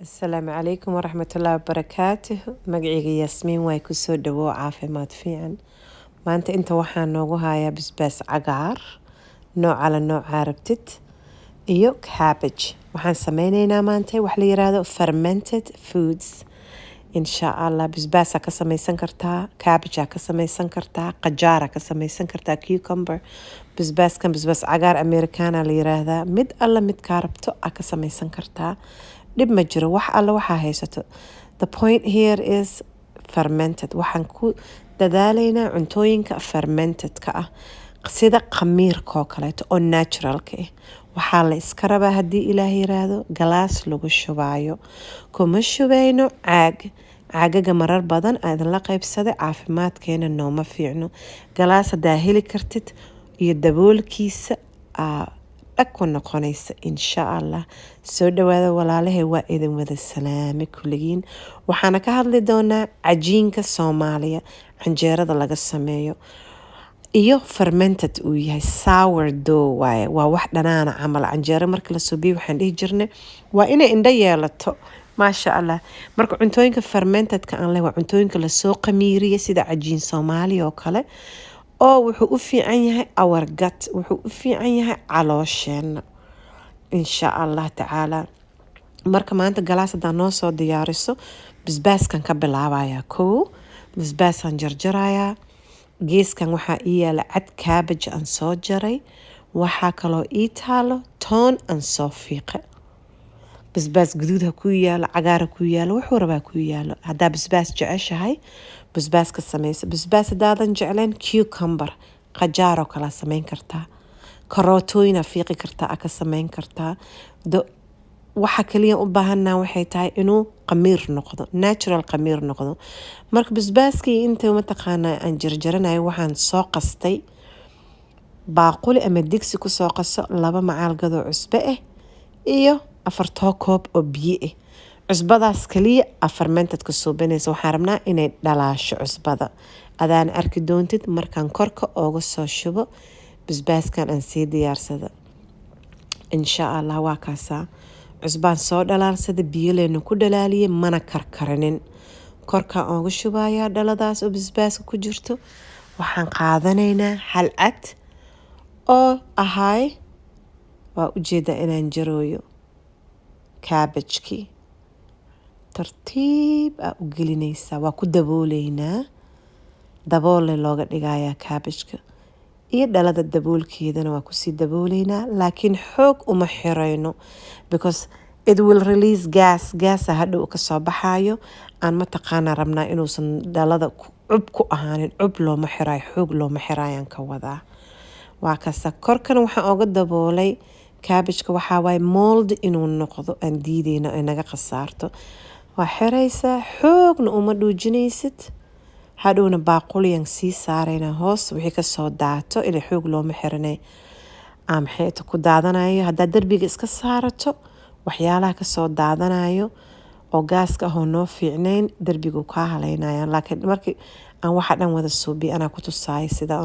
Asalaamu calaykum waraxmatullaahi wabarakaatuh. Magacayga Yaasmiin waay. Kusoo dhawow Caafimaad Fiican. Maanta inta waxaa noogu hayaa basbaas cagaar, nooca la noocaa rabtid, iyo cabbage. Waxaan sameyneynaa maanta wax la yiraahdo fermented foods, insha Allah. Basbaasaa ka sameysan kartaa, cabbage ka sameysan kartaa, qajaara ka sameysan kartaa, cucumber. Basbaaskan basbaas cagaar Americana la yiraahdaa. Mid alla midkaa rabto aa ka sameysan kartaa, dhib ma jiro, wax alla waxaa haysato. The point here is fermented. Waxaan ku dadaalaynaa cuntooyinka fermentedka ah, sida khamiirka oo kaleeto oo naturalka ah. Waxaa la iska rabaa, haddii Ilaah yiraahdo, galaas lagu shubaayo. Kuma shubayno caag. Caagaga marar badan aa idinla qaybsaday, caafimaadkeena nooma fiicno. Galaas haddaa heli kartid iyo daboolkiisa aa dhag ku noqonaysa, insha Allah. Soo dhawaada walaalahay, waa idin wada salaame kulligiin. Waxaana ka hadli doonaa cajiinka Soomaaliya, canjeerada laga sameeyo iyo fermented uu yahay. Sour dough waaye, waa wax dhanaana camal. Canjeero marka la suubiyo, waxaan dhihi jirnay waa inay indho yeelato, maasha Allah. Marka cuntooyinka fermentedka aan leh waa cuntooyinka lasoo qamiiriya, sida cajiin Soomaaliya oo kale, oo wuxuu u fiican yahay our gut, wuxuu u fiican yahay caloosheenna, insha Allah tacaala. Marka maanta galaas haddaa noo soo diyaariso, basbaaskan ka bilaabayaa. Kow, basbaasaan jarjarayaa. Geeskan waxaa ii yaala cad cabbage aan soo jaray. Waxaa kaloo ii taalo toon aan soo fiiqe. Basbaas guduud ha kuu yaalo, cagaar ha kuu yaalo, wuxuu rabaa kuu yaalo. Haddaa basbaas jeceshahay, basbaaska sameysa. Basbaas haddaadan jeclayn, cucumber, qajaar oo kalaa sameyn kartaa, karootooyina fiiqi kartaa, aa ka sameyn kartaa. Waxa kaliya u baahanaa waxay tahay inuu qamiir noqdo, natural qamiir noqdo. Marka basbaaskii inta mataqaanaa aan jarjaranayo, waxaan soo qastay baaquli ama digsi kusoo qaso 2 macaalgadoo cusbo ah iyo 4 koob oo biyo ah. Cusbadaas kaliya aa fermentedka suubinaysa. Waxaan rabnaa inay dhalaasho cusbada. Adaan arki doontid markaan korka ooga soo shubo basbaaskan aan sii diyaarsada, insha Allah. Waa kaasaa, cusbaan soo dhalaalsada, biyo leena ku dhalaaliyay, mana karkarinin. Korkaan ooga shubayaa dhaladaas oo basbaaska ku jirto. Waxaan qaadanaynaa hal cad oo ahaay. Waa ujeedaa inaan jarooyo cabbagekii. Tartiib aa u gelinaysaa, waa ku dabooleynaa. Daboolle looga dhigayaa cabbageka iyo dhalada daboolkeedana waa kusii dabooleynaa, laakiin xoog uma xirayno because it will release gas. Gaasa hadhow kasoo baxayo aan mataqaanaa rabnaa inuusan dhalada cub ku ahaanin. Cub looma xiraayo, xoog looma xiraayaan ka wadaa. Waa kasta. Korkana waxaan oga daboolay cabbageka, waxaa waaye mold inuu noqdo aan diideyno ay naga khasaarto. Waa xiraysaa, xoogna uma dhuujinaysid. Hadhowna baaquliyan sii saaraynaa hoos wixii kasoo daato. Ila xoog looma xiranay, maxay ku daadanayo. Haddaad derbiga iska saarato, waxyaalaha kasoo daadanayo oo gaaska ahoo noo fiicnayn derbigu kaa haleynaya. Laakiin markii aan waxa dhan wada suubiyo, anaa ku tusaaya sida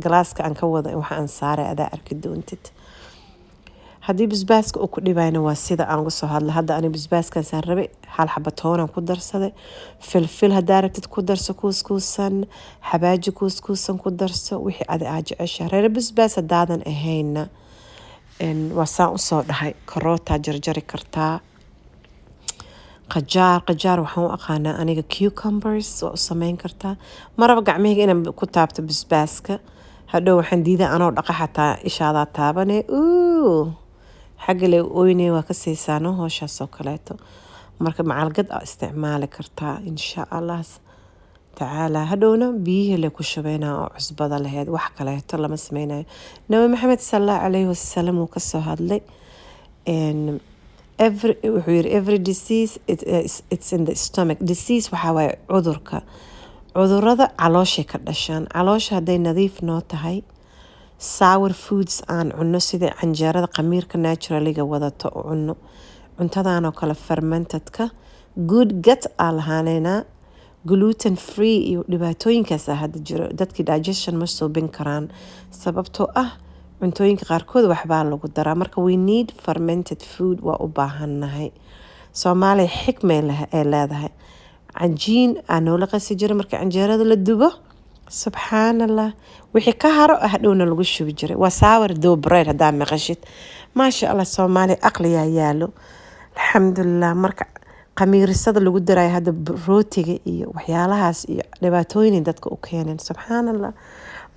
galaaska aan ka wada waxa aan saaray, adaa arki doontid. Haddii basbaaska uu ku dhibayna, waa sida aan uga soo hadla hadda. Ani basbaaskaasaan rabay, hal xaba toonaan ku darsaday. Filfil haddaa rabtid ku darso, kuuskuusan, xabaaji kuuskuusan ku darso, wixii adi aa jeceshahay. Reer basbaas haddaadan ahayna, waa saan usoo dhahay. Karootaa jarjari kartaa, qajaar. Qajaar waxaan u aqaanaa aniga cucumbers. Waa u sameyn kartaa. Maraba gacmahayga inaan ku taabto basbaaska. Hadhow waxaan diidaa anoo dhaqa xataa ishaadaa taabane uu xagga le oyne. Waa ka siisaano hooshaas oo kaleeto. Marka macalgad aa isticmaali kartaa, insha Allah tacaala. Hadhowna biyihii le ku shubeynaa oo cusbada laheyd, wax kaleeto lama sameynayo. Nabi Maxamed sala Allahu calayhi wasalam uu kasoo hadlay. Every, wuxuu yiri, every disease it's in the stomach. Disease waxaa waaye cudurka. Cudurada calooshay ka dhashaan. Caloosha hadday nadiif noo tahay, sour foods aan cunno, sida canjeerada khamiirka naturaliga wadato u cunno, cuntadan oo kale fermentedka, good gut aa lahaaneynaa. Gluten free iyo dhibaatooyinkaas hadda jiro, dadkii digestion ma suubin karaan, sababtoo ah cuntooyinka qaarkood waxbaa lagu daraa. Marka we need fermented food, waa u baahannahay. Soomaaliya xikmay ay leedahay. Cajiin aa noola qasi jiray marka canjeerada la dubo. Subxaan Allah, wixii ka haro hadhowna lagu shubi jiray. Waa sourdough bread haddaa maqashid. Maasha Allah, Soomaaliya aqliyaa yaalo, alxamdulilah. Marka khamiirisada lagu darayo hadda rootiga iyo waxyaalahaas iyo dhibaatooyin dadka u keeneen, subxaan Allah.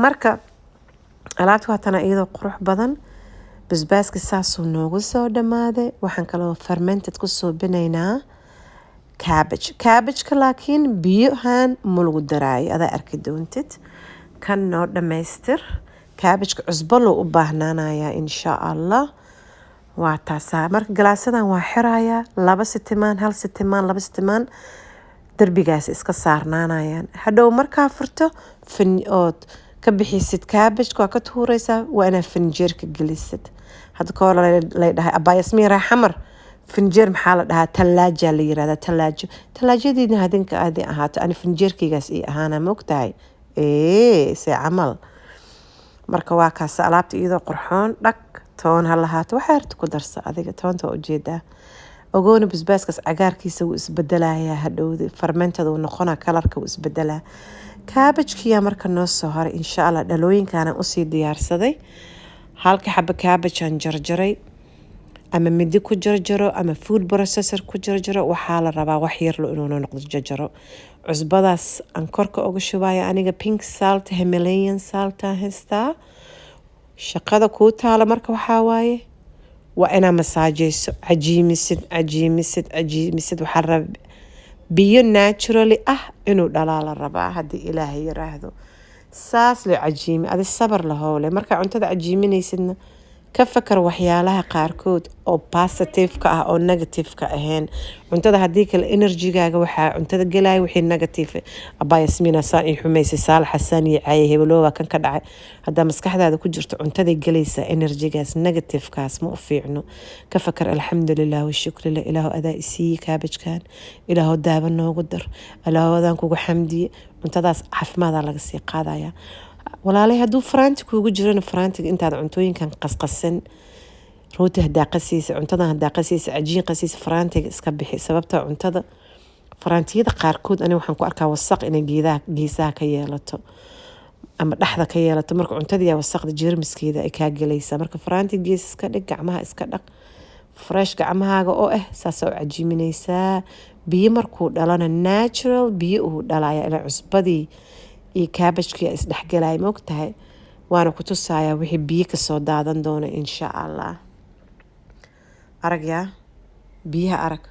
Marka alaabta waatana iyadoo qurux badan. Basbaaska saasuu noogu soo dhamaaday. Waxaan kaloo fermented ku suubinaynaa cabbage. Cabbageka laakiin biyohan ma lagu daraayo, adaa arki doontid. Kan noo dhammaystir. Cabbageka cusbo loo u baahnaanayaa, insha Allah. Waa taasaa. Marka galaasadan waa xirayaa 2 sitimaan, 1 sitimaan, 2 sitimaan, derbigaas iska saarnaanayaan. Hadhow markaa furto ood ka bixisid cabbageka, waa ka tuureysaa, waa inaad finjeerka gelisid. Hadda ka hor lay dhahay, "Abaa Yasmiin Xamar, finjeer maxaa la dhahaa?" Tallaaja la yirahdaa, tallaajo. Tallaajadiina hadinka aadi ahaato, ani finjeerkaygaas ii ahaana, maogtahay ee se camal. Marka waa kaas alaabta iyadoo qurxoon. Dhag, toon ha lahaato, waxaa harta ku darsa adiga. Toonta waa ujeedaa. Ogoona, basbaaskaas cagaarkiisa wuu isbedelayaa hadhowdi, fermented uu noqonaa, colorka wuu isbedelaa. Cabbagekiyaa marka noo soo haray, insha Allah. Dhalooyinkaana usii diyaarsaday. Halka xaba cabbage aan jarjaray, ama midi ku jarjaro ama food processor ku jarjaro. Waxaa la rabaa wax yarlo inuuna noqdo jarjaro. Cusbadaas aan korka uga shubaya, aniga pink salt, Himalayan salt aan haystaa. Shaqada kuu taala marka waxaa waaye waa inaa masaajeyso, cajiimisid, cajiimisid, cajiimisid. Waxaa la rabaa biyo naturally ah inuu dhalaa la rabaa, haddii Ilaahay yiraahdo. Saas loo cajiimi, adi sabar lahowle. Markaa cuntada cajiiminaysidna, ka fakar waxyaalaha qaarkood oo positive-ka ah oo negative-ka ahayn cuntada. Haddii kale energygaaga waxaa cuntada gelaya wixii negative. "Abaa Yasmiina saan ii xumaysay, Saalax xasaan iyo caaye, hebelooba kan ka dhacay," haddaa maskaxdaada ku jirto, cuntaday gelaysaa energygaas negativekaas. Ma u fiicno. Ka fakar: alxamdulilah washukrillah, Ilaahu adaa isiiye cabbagekan, Ilaahu daaba noogu dar, Ilaahu adaan kugu xamdiye. Cuntadaas caafimaada laga sii qaadaya, walaalay. Hadduu faraanti kuugu jirana, faraantiga intaad cuntooyinkan qasqasan, rooti hadaa qasaysa, cuntadan hadaa qasaysa, cajiin qasaysa, faraantiga iska bixi. Sababta cuntada faraantiyada qaarkood aniga waxaan ku arkaa wasaq inay geedaha geesaha ka yeelato ama dhexda ka yeelato. Marka cuntadii wasaqda jeermiskeeda ay kaa gelaysaa. Marka faraanti gees iska dhig, gacmaha iska dhaq, fresh gacmahaaga oo ah saasaa u cajiiminaysaa. Biyo markuu dhalana, natural biyo uu dhalaya, ilaa cusbadii iyo cabbagekii isdhexgalaya, ma ogtahay? Waana ku tusayaa wixii biyo kasoo daadan doona, insha Allah. Arag yaa biyaha, arag,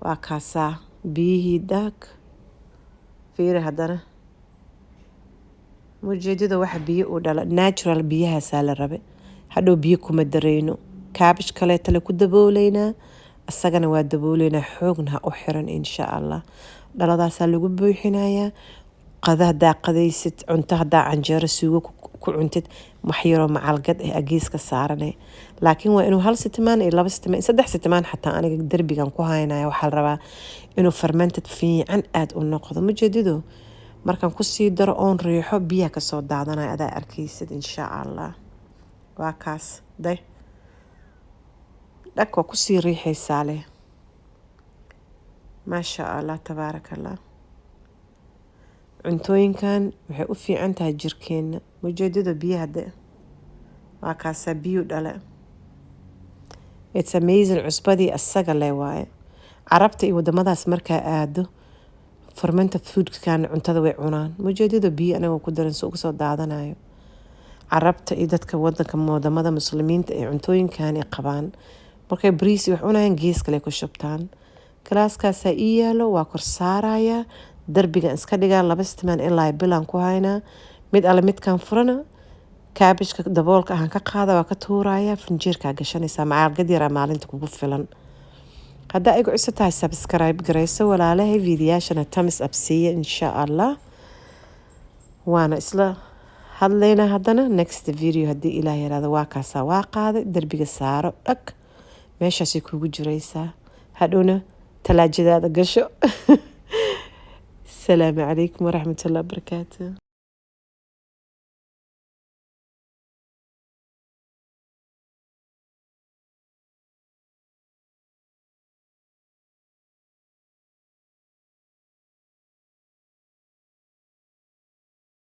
waa kaasaa biyihii. Daag, fiiri haddana, mujeedada waxa biyo uu dhala, natural biyahaasaa la rabe. Hadhow biyo kuma dareyno. Cabbage kaleetale ku dabooleynaa, isagana waa dabooleynaa, xoogna ha u xiran, insha Allah. Dhaladaasaa lagu buuxinayaa. Qada hadaa qadaysid, cunto hadaa canjeero suugo ku cuntid, wax yaroo macalgad ah ageeska saaranay. Laakiin waa inuu 1 sitimaan iyo 2 sitimaan, 3 sitimaan xataa aniga derbigan ku haynaya. Waxaa la rabaa inuu fermented fiican aada u noqdo. Majeedido, markaan kusii daro oon riixo, biyaha kasoo daadanaya, adaa arkaysid, insha Allah. Waa kaas, day, dhag, waa kusii riixaysaa leh. Maasha Allah, tabaaraka Allah. Cuntooyinkan waxay u fiican tahay jirkeena. Mujeedada biyaha de waa kaasaa, biyu dhale. It's amazing. Cusbadii asaga leh waaye. Carabta iyo wadamadaas markaa aado, fermented foodkan cuntada way cunaan. Mujeedada biyo anagoo ku daran si uga soo daadanayo. Carabta iyo dadka wadanka, wadamada Muslimiinta ee cuntooyinkan ay qabaan, markay bariis wax cunayaan, gees kale ku shubtaan. Galaaskaasaa ii yaalo, waa kor saarayaa, darbigan iska dhigaa. 2 sitimaan ilaa bilaan ku haynaa. Mid alle midkan furana, cabbageka daboolka ahaan ka qaada, waa ka tuuraya, finjeerkaa gashanaysaa. Macaalgad yaraa maalinta kugu filan. Haddaa igu cusub tahay, subscribe garayso, walaalahay. Fiidiyaashana thumbs up siiya, insha Allah. Waana isla hadlaynaa haddana next video, haddii Ilaah yaraado. Waa kaasaa, waa qaaday, derbiga saaro, dhag, meeshaasay kugu jiraysaa. Hadhowna talaajadaada gasho. Asalaamu calaykum waraxmatullahi wabarakaatu.